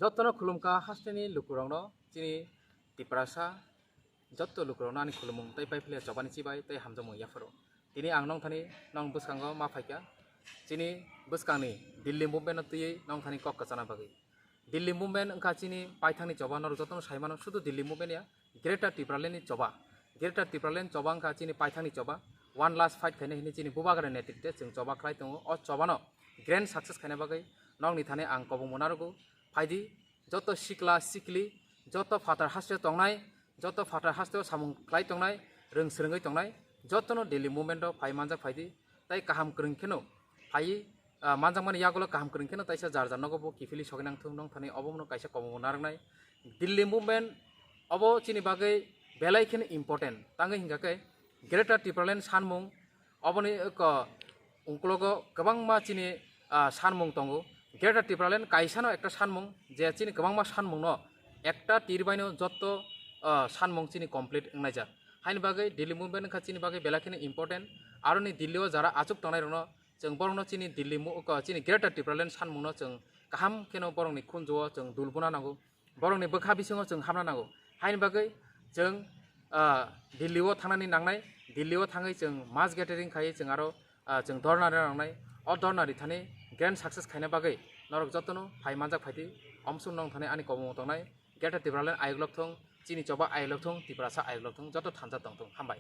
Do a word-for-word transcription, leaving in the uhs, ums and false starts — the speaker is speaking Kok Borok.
Jotono khulumkha hasteni lukurokno, chini Tiprasa joto lukurokno ani khulumung tei pai philia chobani chibai tei hamjakmung yapharo. Tini ang nongthani nong bwskango ma phaikha, chini bwskangni Delhi movement no twiwi nongthani kok kwchana bagwi. Delhi movement wngkha chini paithakni choba, norok jotono saimano, sudu Delhi movement ya, Greater Tipraland ni choba. Greater Tipraland choba wngkha chini paithakni choba. One last fight khaina hini chini bubagra netrite chwng choba khlai tongo. O chobano grand success khaina bagwi nokni thani ang kobongma narwgo. Phaidi, joto sikla sikli, joto phatar hasteo tongnai, joto phatar hasteo samung khlai tongnai, rwng swrwngwi tongnai, jotono Delhi movement o phai manjak phaidi. Tai kaham kwrwng kheno phai, ah, manjakmani yagulo kaham kwrwng kheno taisa jar jar nogo bo kiphilwi sogwi nangthung, nongthani obo no kaisa kobongma narwknai. Delhi movement obo chini bagwi belai kheno important. Tangwi hingkha khe Greater Tipraland sanmung, oboni eko ungkologo kwbangma chini, ah, sanmung tongo. Greater Tipraland kaisano ekta sanmung, je chini kwbangma sanmungno ekta tirbaino jotto, ah, sanmung chini complete wngnaijak. Haini bagwi Delhi movement wngkha chini bagwi belai kheno important. Aroni Delhi o jara achuk tongnairokno chwng borokno chini Delhi mo-, ko-, chini Greater Tipraland sanmungno chwng kaham kheno borokni khunjuo chwng dul buna nango, borokni bwkha bisingo chwng hamna nango. Haini bagwi chwng, ah, Delhi o thangnani nangnai, Delhi o thangwi chwng mass gathering khaiwi chwng aro, ah, chwng dhorna rina nangnai. O dhorna rithani grand success khaina bagwi norok jotono phai manjak phaidi, omsung nongthani ani kobongo tongnai. Greater Tipraland ayuklok thung, chini choba ayuklok thung, Tiprasa ayuklok thung, joto thansa tongthung. Hambai.